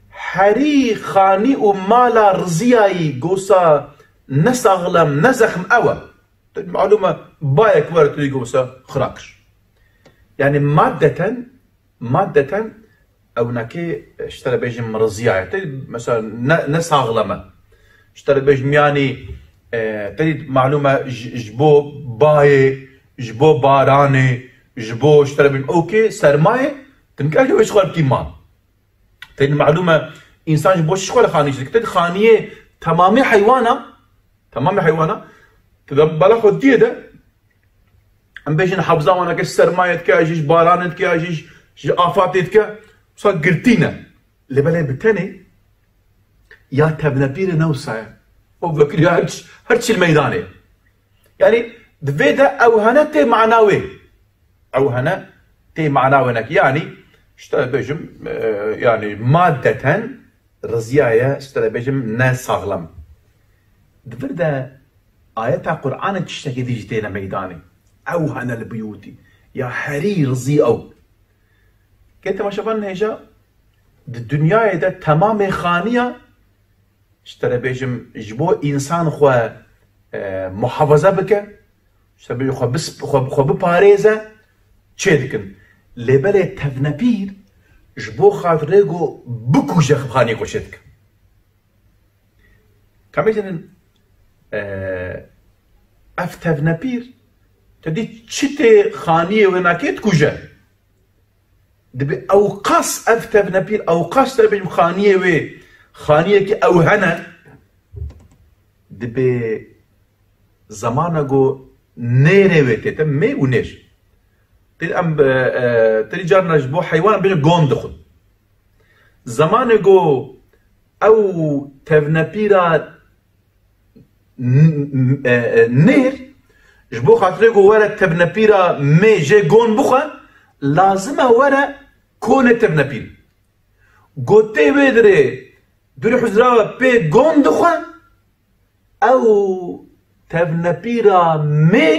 herî xanî û mala riziyayî gosa ne saxlem, ne zexm ew e. Malûm e, bayek were tu yê gosa xira kir. Yanî maddeten, maddeten ewnekê, e, ji te re bêjim riziyaye. Te, mesela, ne, ne saxlem e. Ji te re bêjim, yanî, e, te dî malûm e, ji, ji bo bayê, ji bo baranê, ji bo, ji te re bêjim, okê, sermayê, tu nikare wê ji xwe re bikî mal. Te dî malûm e, însan ji bo çi ji xwe re xanî çêdike? Te dî xaniyê temamê heywana, temamê heywana, tu de bala xwe diyê de, em bêjin, hebza wan eke ji sermayê dike, ya jî ji baranê dike, ya jî ji, ji afatê dike, wisa girtî ne. Lê belê bi tenê ya tevnepîrê ne wisa ye. O vekiriya her çi, her çi li meydanê. Yanî di vê de ew hene tê mana wê. Ew hene tê mana wê nek. Yanî, ji te bêjim, e, yanî maddeten riziyaye, ji te bêjim, ne saxlem. Di vir de ayeta Qur'anê tiştekî dî jî têne meydanê. Ew hene li biyûtî. Ya herî rizî ew. Kê temaşevan hêja, di dinyayê de temamê xaniya, ji te re bêjim, ji bo însan xwe, e, muhafaza bike, ji te bêjim xwe bis-, xwe, xwe biparêze, çê dikin. Lê belê tevnepîr ji bo xatirê ku bikuje xaniyê xwe çê dike. Ka em bêjin, e, ev tevnepîr, te dî çi tê xaniyê wê nakê dikuje. Dibê ewqas ev tevnepîr, ewqas te bêjim xaniyê wê, xaniyekî ew hene, dibê zemana ku nêrê wê tê te, mê û nêr. Tê em, e, e, tê carna ji bo heywan bêjin gon dixwin. Zemanê ku ew tevnepîra n-, n-, e, e, nêr, ji bo xatirê ku were tevnepîra mê jê gon bixwe, lazim e were konê tevnepîr. Gotê wê dirê durî huzra we pê gon dixwe, ew tevnepîra mê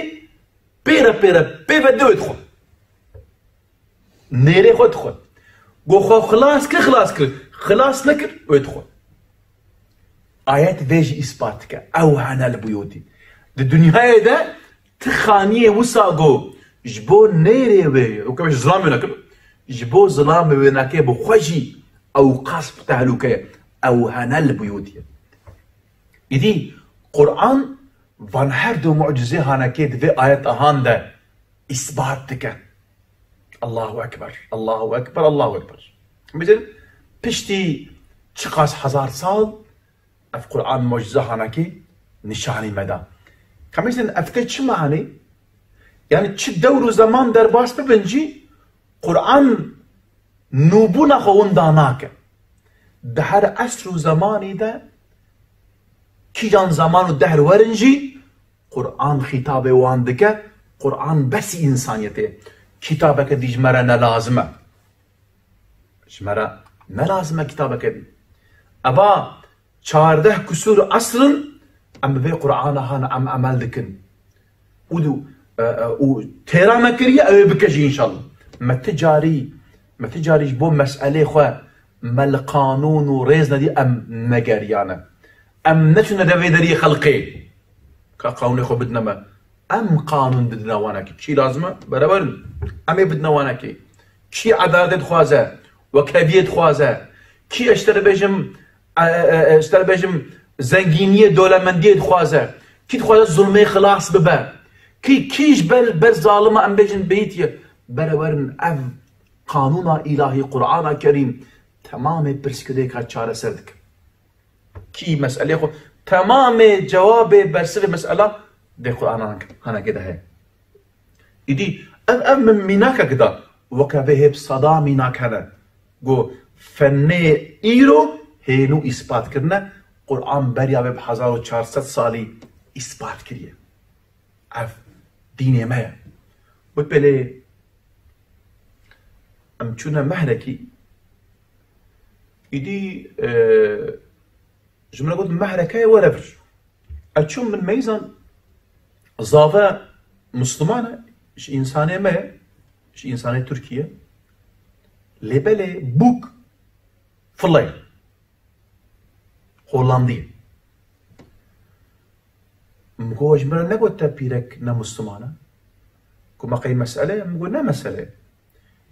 pêre pêre pê ve dewê dixwe. Nêrê xwe dixwe. Go xwe xilas kir, xilas kir. Xilas nekir, wê dixwe. Ayet vê jî îspat dike. Ew hene li buyotî. Di dinyayê de ti xaniyê wisa go ji bo nêrê wê, û kevê ji zilamê wê nakir, ji bo zilamê wê nakê bi xwe jî ew qas bi tehlûke ye. Ew hene li buyotî ye. Îdî Quran van her du mucizê hanekê di vê ayet ahan de îsbat dike. Allahu Ekber, Allahu Ekber, Allahu Ekber. Mesela piştî çiqas hezar sal ev Quran mucize hanekê nîşanî me da. Ka mesela ev tê çi manî? Yani çi dewr û zeman derbas bibin jî Quran nûbûna xwe winda nake. Di her esr û zemanî de kîjan zeman û dehr werin jî Quran xîtabê wan dike, Quran besî însaniyetê. Kîtabeke dî ji me re ne lazim e. Ji me re ne lazim e kîtabeke dî. Eva çardeh kusûr esr in, em bi vê Qur'ana han em emel dikin. Û du-, e, e, û têra me kiriye, ew ê bike jî înşallah. Me ti carî, me ti carî ji bo meselê xwe me li qanûn û rêz nedî em negeriyane. Em neçûne devê deriyê xelqê. Ka qanûnê xwe bidine me. Em qanûn didine wanekî. Kî lazim e? Berewer in. Em ê bidine wanekî. Kî edaletê dixwaze? Wekheviyê dixwaze? Kî ez ji te re bêjim, e, e, e, ez ji te re bêjim zengîniyê, dolemendiyê dixwaze? Kî dixwaze zulmê xilas bibe? Kî, kî ji ber, ber zalima em bêjin bihîtiye? Berewer in ev qanûna îlahî, Qur'ana Kerîm temamê pirsgirêka çareser dike. Kî meselê xwe, temamê cewabê bersivê mesela dê Qur'ana hanekê de heye. Îdî ev, ev min mînakek da, weke vê hê bi seda mînak hene. Go fennê îro hênû îspat kirine, Qur'an beriya vê bi hezar û çar sed salî îspat kiriye. Ev dînê me ye. Got belê, em çûne mehrekî, îdî, e, ji min re got, mehreke ye, were vir. Ez çûm, min meyzan zave Musliman e, ji însanê me ye, ji însanê Tirkî ye. Lê belê bûk file ye. Hollandî. Min got, ji min re negot te pîrek ne Musliman e? Ku me qey mesele ye? Min got, ne mesele ye.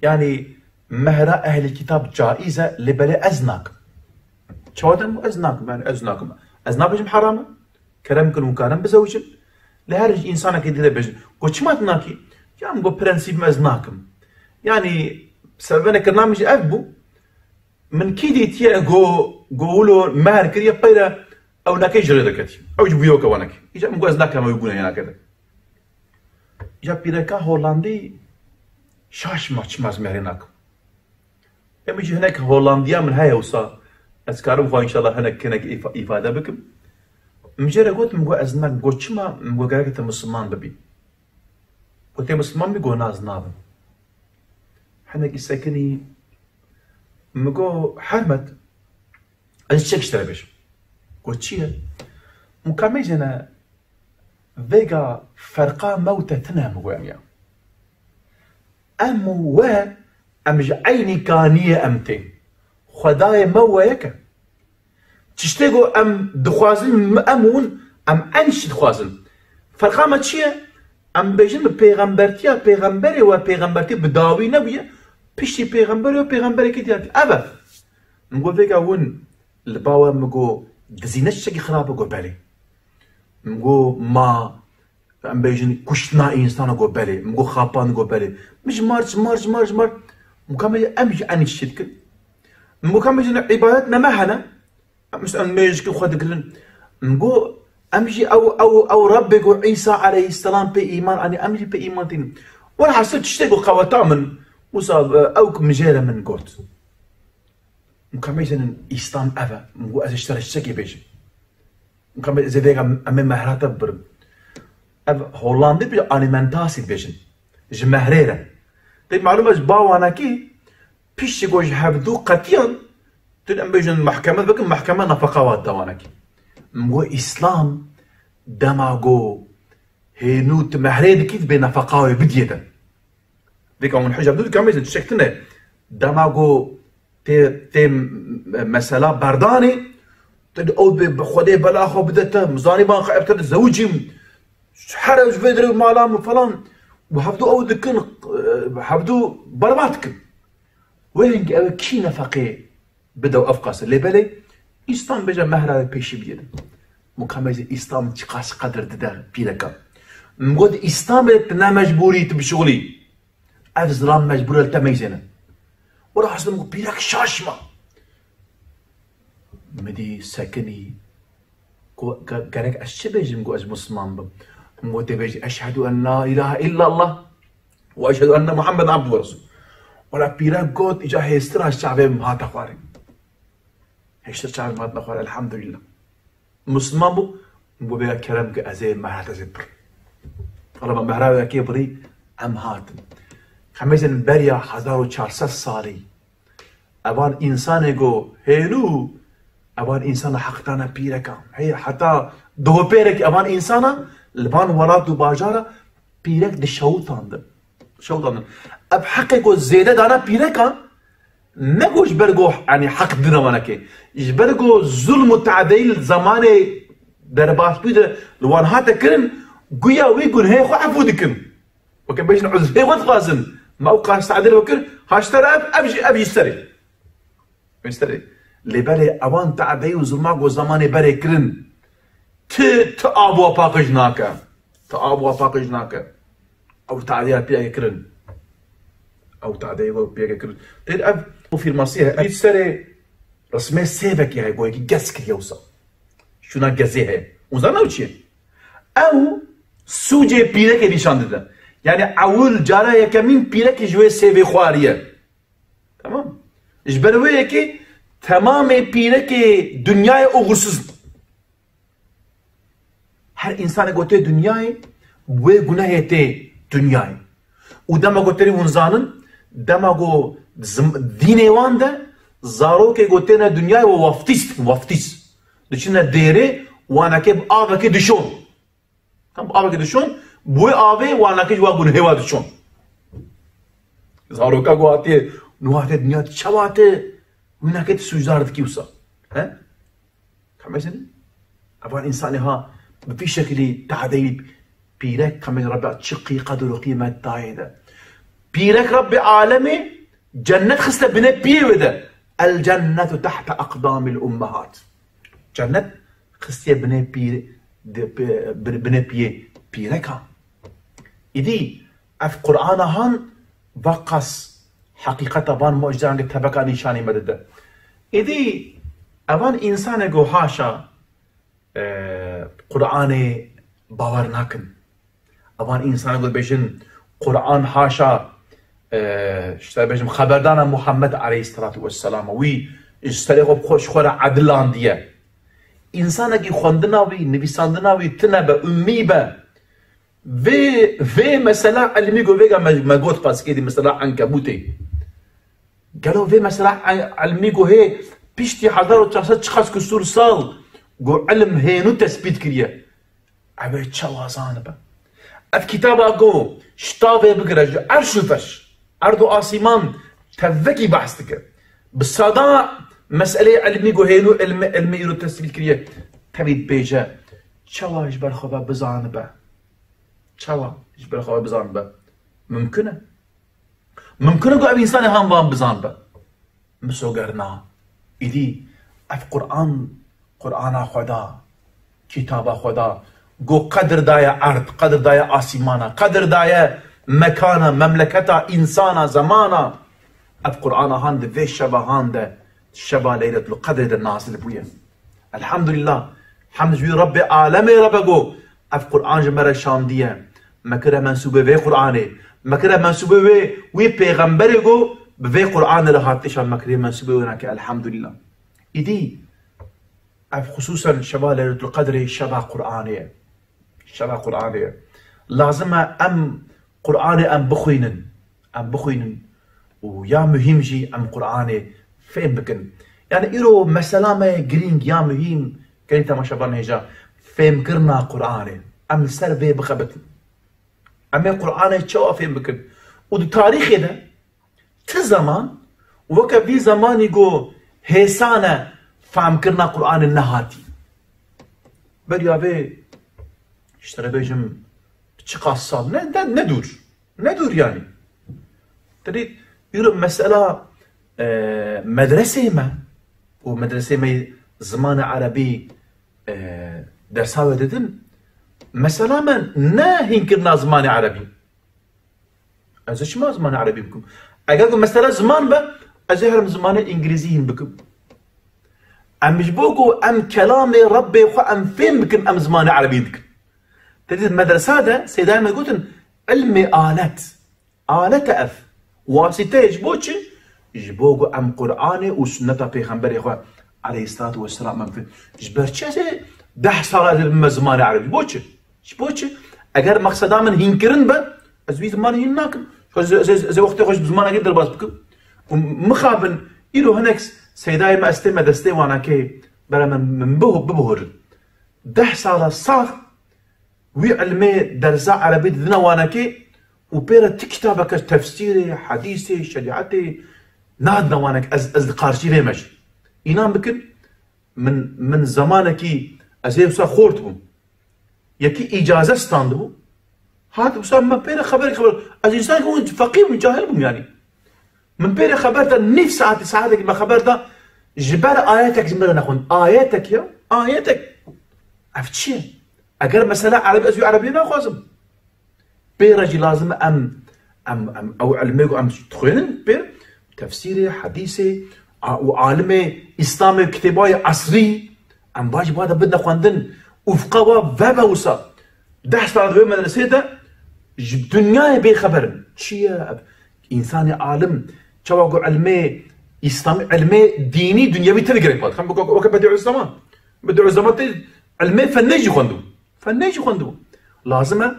Yani mehra ehlî kitab caiz e, lê belê ez nakim. Çawa dem ez nakim, yani ez nakim. Ez nabêjim heram e. Kerem kin û karim bizewicin. Lê her însanekî dide bêjin. Got, çima tu nakî? Ya min got, prensîbim ez nakim. Yani sebebê nekirina min jî ev bû. Min kî dîtiye go, go wilo mehr kiriye, peyre ew nekê ji rê derketî. Ew ji bûyewke we nekê. Îca min got ez nakem ew gunehê nakete. Îca pîreka Hollandî şaş ma çima ez mehrê nakim. Em jî hinek Hollandiya min heye wisa. Ez karim xwe înşallah hinek, hinek îfa-, îfade bikim. Min jê re got, min got ez nakim. Got çima? Min got gerek te Musliman bibî. Got tê Musliman bî? Got na ez nabim. Hinekî sekinî, min got, Hermet, ez çek ji te re bêjim. Got, çi ye? Min ka meyzene, vêga ferqa me û te tune, min got, em ya. Em û we, em ji eynî kaniyê em tên. Xwedayê me û we yek e. Tiştê ku em dixwazin, em û hûn, em eyn tişt dixwazin. Ferqa me çi ye? Em bêjin bi pêxembertiya pêxemberê we, pêxembertî bi dawî nebûye, piştî pêxemberê we pêxemberekî dî hatiye. Ev e. Min got, vêga hûn li ba we, min got, dizî ne tiştekî xirab e? Got, belê. Min got, ma, em bêjin, kuştina însana, got belê. Min got, xapan, got belê. Min ji mar, ji mar, ji mar, ji mar. Min got, em jî enî tiştê dikin. Min got, em bêjin, îbadet me me hene. Em, em mêjikî xwe dikirin. Min got, em jî ew, ew, ew Rebbê ku Îsa aleyhisselam pê îman anî, em jî pê îman tînin. Welhasil tiştê ku qeweta min, wisa, e, ew ku mijêre min got. Min got, em bêjin, Îslam ev e. Min got, ez ji te re tiştekê bêjim. Min got, ez ê vêga em ê mehra te bibirim. Ev Hollandî bir alimentasi dibêjin. Ji mehrê re. Pê malûm e ji bawanekî Piştî ku ji hevdû qetiyan, tu em bêjin mehkeme bikin, mehkeme nefeqa wa dawanekî. Min got, Îslam dema ku hênû tu mehrê dikî, dibê nefeqa wê bidiyê te. Vêka hûn hicab dû dikan bêjin, tiştek tune. Dema ku tê, tê mesela berdanê, tu ew bê bi Xwedê bela xwe bide te, zanîban xwe ev te dizewicîm, here ji vê dirê mala min falan, û hevdû ew dikin, hevdû berbat dikin. Wê hingî ew ê kî nefeqê bide û ev qase? Lê belê, Îslam bêje mehra wê pêşî bigire. Min got, em bêjin Îslam çiqas qedir dide pîreka. Min got, Îslamê tu ne mecbûrî tu bişixulî. Ev zilam mecbûr e li te meyzêne. Wela hestim got, pîrek şaş ma. Min dî sekinî. Ku ge-, gerek ez çi bêjim ku ez Musliman bim? Min got, tê bêjî, "Eşhedû en la ilahe illallah ve eşhedû enne Muhammeden abdû ve resûl." Wela pîrek got, îca hêstir a çavê min hate xwarê. Hêstir çavê min hatine xwarê, elhamdülillah. Musliman bû, min got, "Vêya kerem ke ez ê mehra te zê bir." Wela me mehra wê yekê birî, em hatin. Xemêzên beriya hezar û çar sed salî, evan însanê go hênû, evan însana heq dane pîrekan. Hey, heta dihopêrekî evan însana li van welat û bajara pîrek dişewitandin. Şewitandin. Ev heqê go zêde dane pîrekan, ne go ji ber go, yanî heq dine wanekê. Ji ber go zulm û tadeyî li zemanê derbasbûyî de li wan hate kirin, guya wî gunhê xwe efû dikin. Weke bêjin uzrê xwe dixwazin. Me ew qas tadê li we kir, haştera ev, ev jî, ev jî serê. Ev serê. Lê belê ewan tadeyî û zulma ku zemanê berê kirin, ti, ti av wa paqij nake. Ti av wa paqij nake. Ew tadeya piyeke kirin. Ew tadeya piyeke kirin. Têr ev û firmasî he. Ev serê resmê sêvekî heye, goyekî gez kiriye wisa. Şûna gezê heye. Hûn zanin ew çi ye? Ew sûcê pîrekê nîşan dide. Yanî ewil cara yekemîn pîrekê ji wê sêvê xwariye. Tamam. Ji ber wê yekê temamê pîrekê dinyayê oxirsiz in. Her însanê ku tê dinyayê, wê gunehê tê dinyayê. Û dema ku terî hûn zanin, dema ku zim-, dînê wan de, zarokê ku têne dinyayê we waftîz dikin, waftîz. Diçine dêrê, wanekê bi avekê dişon. Tam bi avekê dişon, bi wê avê wanekê ji wa gunhê wa dişon. Zaroka ku hatiye, nû hatiye dinya, çawa te, winekê tu sûcdar dikî wisa. He? Ka mezin, evan însanê ha bi vî şekilî tadeyî pîrek, ka mezin Rebbe çi qî qedir û qîmet dayê de. Pîrek Rebbe alemê cennet xiste binê piyê wê de. El cennetu tehte aqdamil ummehat. Cennet xistiye binê pî-, di-, bi-, bi-, binê piyê pîreka. Îdî ev Qur'ana han veqas heqîqeta van mucizange tebeka nîşanî me dide. Êdî evan însanê ku haşa, e, Qur'anê bawer nakin. Evan însanê ku dibêjin Qur'an haşa, e, işte bêjim xeberdana Muhammed aleyhisselatu vesselam, wî ji serê xwe bi xwe, ji xwe re edilandiye. Însanekî xwendina wî, nivîsandina wî tine be, ummî be, Vê, vê mesela ilmî ku vêga me, me got paskê dî mesela Enkebûtê. Gelo vê mesela el-, ilmî ku hê piştî hezar û çar sed çiqas kusûr sal ku ilm hênû tespît kiriye. Ev ê çawa zanibe? Ev kitaba ku ji tavê bigire ji erş û ferş, erd û asîman tevekî behs dike. Bi sada meseleyê ilmî ku hênû ilmi, ilmî îro tespît kiriye, tevî dibêje, çawa ji ber xwe ve bizanibe? Çawa ji ber xwe bizanibe? Mimkun e. Mimkun e ku ev însanê han van bizanibe. Misogerna. Îdî ev Qur'an, Qur'ana Xweda, kitaba Xweda, Go qedir daye erd, qedir daye asîmana, qedir daye mekana, memleketa, însana, zemana. Ev Qur'ana han di vê şeva han de, şeva Leyletul Qedrê de nazil bûye. Elhamdulillah. Hemd ji wî Rebbê alemê re be go, ev Qur'an ji me re şandiye. Me kire mensûbê vê Qur'anê. Me kire mensûbê wê, wî pêxemberê go, bi vê Qur'anê re hat nîşan, me kire mensûbê wê nake. Elhamdulillah. Îdî, ev xisûsen şeva Leyletul Qedrê şeva Qur'anê ye. Şeva Qur'anê ye. Lazim e em Qur'anê em bixwînin. Em bixwînin û ya muhîm jî em Qur'anê fêm bikin. Yani îro mesela me ye girîng ya muhîm, gelî temaşevan hêja, fêmkirina Qur'anê. Em li ser vê bixebitin. Em ê Qur'anê çawa fêm bikin? Û di tarîxê de ti zeman weke vî zemanî ku hêsan e famkirina Qur'anê nehatî. Beriya vê, ji te re bêjim, çiqas sal, ne, ne, ne dûr. Ne dûr yani. Te dît, îro mesela, e, medreseyê me û medreseyê me zimanê erebî, e, dersa wê didin, mesela me ne hînkirina zimanê erebî. Ez ê çima zimanê erebî bikim? Eger ku mesele ziman be, ez ê herim zimanê îngilîzî hîn bikim. Em ji bo ku em kelamê Rebbê xwe em fêm bikin, em zimanê erebî dikin. Te dît medresa de Seydayê me gotin, ilmê alet. Alet e ev. Wasîte ye ji bo çi? Ji bo ku em Qur'anê û sunneta Pêxemberê xwe aleyhissalatu vesselam em fêm. Ji ber çi ez ê deh sala dibime zimanê erebî? Ji bo çi? Ji bo çi? Eger meqseda min hînkirin be, ez wî zimanê hîn nakim. Ez, ez, ez, ez ê wextê xwe ji zimanekê derbas bikim. Û mixabin, îro hinek seydayê me, ez tême destê wanakê, bere min, min biho-, bibihorin. Deh sala sax wî ilmê derza erebî didine wanekê û pê re ti kitabeke tefsîrê, hedîsê, şerîetê nadine wanek, ez, ez li qarşî vê me jî. Înan bikin, min, min zemanekî ez ê wisa xort bûm. Yekî îcaze standibû. Hat wisa min pê re xeber, xeber. Ez însanekî hûn feqîr bûm, cahil bûm yani. Min pê re xeber da nîv saetî, saetekî me xeber da ji ber ayetek ji min re nexwend. Ayetek ya, ayetek. Ev çi ye? Eger mesela erebî, ez wî erebî naxwazim. Pê re jî lazim e em, em, em, ew ilmê ku em dixwînin, pê tefsîrê, hedîsê, a, û alimê Îslamê, kitêbayê esrî, em ba jî ba de bidine xwendin, ufqa wa vebe wisa. Deh sal di vê medresê de ji dinyayê bêxeber in. Çi ye ev? Însanê alim, çawa ku ilmê Îslamî, ilmê dînî, dinyewî tevî gerek ba. Xem weke, weke Bedîuzzeman. Bedîuzzeman tê ilmê fennê jî xwendibû. Fennê jî xwendibû. Lazim e,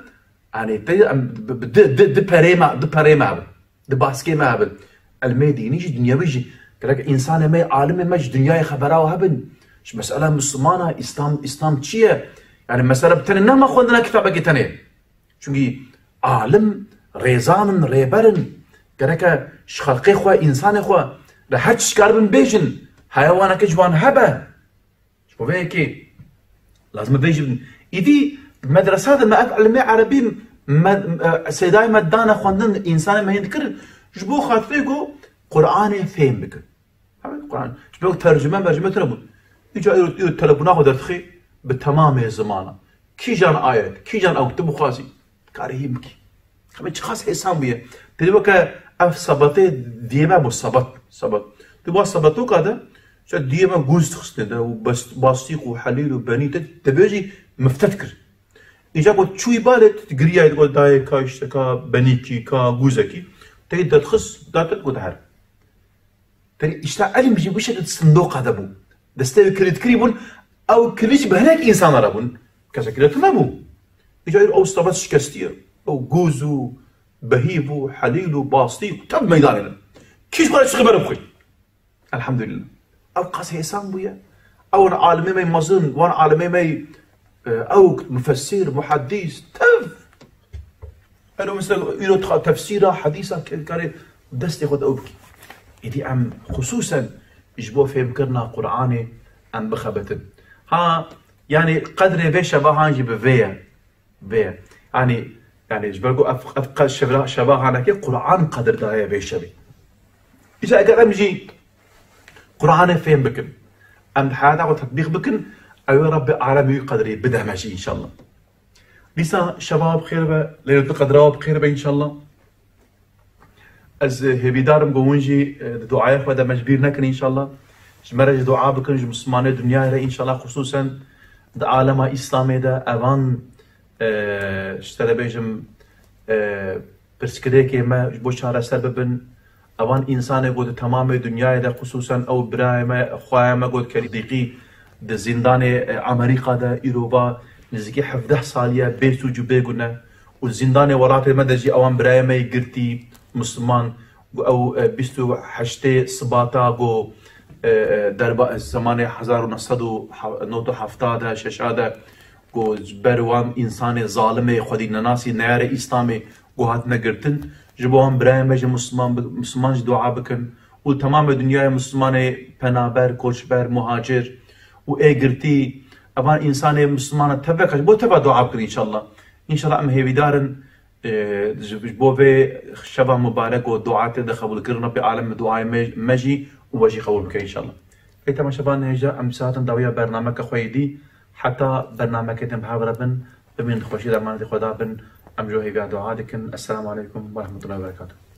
yani, te em bi, bi, di, di, di perê me, di perê me hebin. Di baskê me hebin. Ilmê dînî jî, dinyewî jî. Gerek însanê me, alimê me ji dinyayê xebera hebin. Ji mesela Mislimana, Îslam, Îslam çi ye? Yani, mesela bi tenê nema xwendina kitabekê tenê. Çunkî alim, rêzan in, rêber in. Gereke ji xelqê xwe, însanê xwe re her çi karibin bêjin, heya waneke ji wan hebe. Ji bo vê yekê lazim e vê jî bidin. Îdî medresa de me ev ilmê erebî me, e, seydayê me dane xwendin, însanê me hîn dikir, ji bo xatirê ku Qur'anê fêm bikin. Hemin Qur'an. Ji bo tercüme mercüme tune bûn. Îca îro, îro telefona xwe derdixî bi temamê zimana. Kîjan ayet, kîjan ew tu bixwazî, karî hîn bikî. Xemê çiqas hêsan bûye. Pêdî weke ev sebatê diyê me bû, sebat, sebat. Tu ba sebatoka de, işte diyê me gûz dixistine de, û bas-, bastîq û helîl û benî te, te bêjî mifte dikir. Îca ku çûyî balê, tu giriyayî, digot dayê ka işte ka benîkî, ka gûzekî. Te derdixist, date digot her. Peri işte ilm jî bu şekil sindoqa de bû. Destê wî kilît kirî bûn, ew kilît jî bi hinek însana re bûn. Kesekî re tune bû. Îca îro ew stava şikestî ye. Ew gûz û behîv û helîl û bastî û tev meydanê ne. Kî ji xwe re çixî bere bixwî. Elhamdulillah. Ew qas hêsan bûye. Ew wan alimê me mezin, wan alimê me, e, ew mufessîr, muheddîs, tev. Ero mesela îro dixa tefsîra, hedîsa kê dikarê destê xwe de ew bikî. Êdî em xisûsen ji bo fêmkirina Qur'anê em bixebitin. Ha, yani qedrê vê şeva han jî bi vê ye. Vê ye. Yani, yani ji ber ku ev, ev qe-, şevra-, şeva hanekê Qur'an qedir daye vê şevê. Îca eger em jî Qur'anê fêm bikin, em di heyata xwe tetbîq bikin, ew ê Rebbê alemê wî qedrê bide me jî înşallah. Dîsa şeva bi xêr be, Leyletul Qedra bi xêr be înşallah. Ez hêvîdar im ku hûn jî, e, di duaya xwe de me ji bîr nekin înşallah. Ji me re jî dua bikin, ji Mislimanê dinyayê re înşallah, xisûsen di alema Îslamê de evan, e, ji te re bêjim, e, pirsgirêkê me ji bo çareser bibin. Evan însanê ku di temamê dinyayê de, xisûsen ew birayê me, xwaya me got Kerî Dîqî di zîndanê, e, Amerîka de îro va nizîkî hevdeh saliye bê sûc û bê gune û zîndanê welatê me de jî ewan birayê me yê girtî Misliman ku ew, e, bîst û heştê Sibata ku, e, e, derba zemanê hezar û neh sed û nod û hefta de, şeşa de ku ji ber wan însanê zalimê xwedî nenasî neyarê Îslamê ku hatine girtin, ji bo wan birayê me jî Misliman bi-, Misliman jî dua bikin û temamê dinyayê Mislimanê penaber, koçber, muhacir û ê girtî, evan însanê Mislimana teveka ji bo teva dua bikin înşallah. Înşallah em hêvîdar in, e, ji, ji bo vê şeva mubarek û dua tê de qebûlkirin, Rabbê alem bi duayê me, me jî û we jî qebûl bike înşallah. Ey temaşevanên hêja, em dîsa hatin dawiya bernameke xwe yê dî. Heta bernamekê din bi hev re bin, bimînin di xweşî de, emanetê Xweda bin. Em ji we hêviya dua dikin. Esselamu aleykum ve rahmetullahi ve berekatuhu.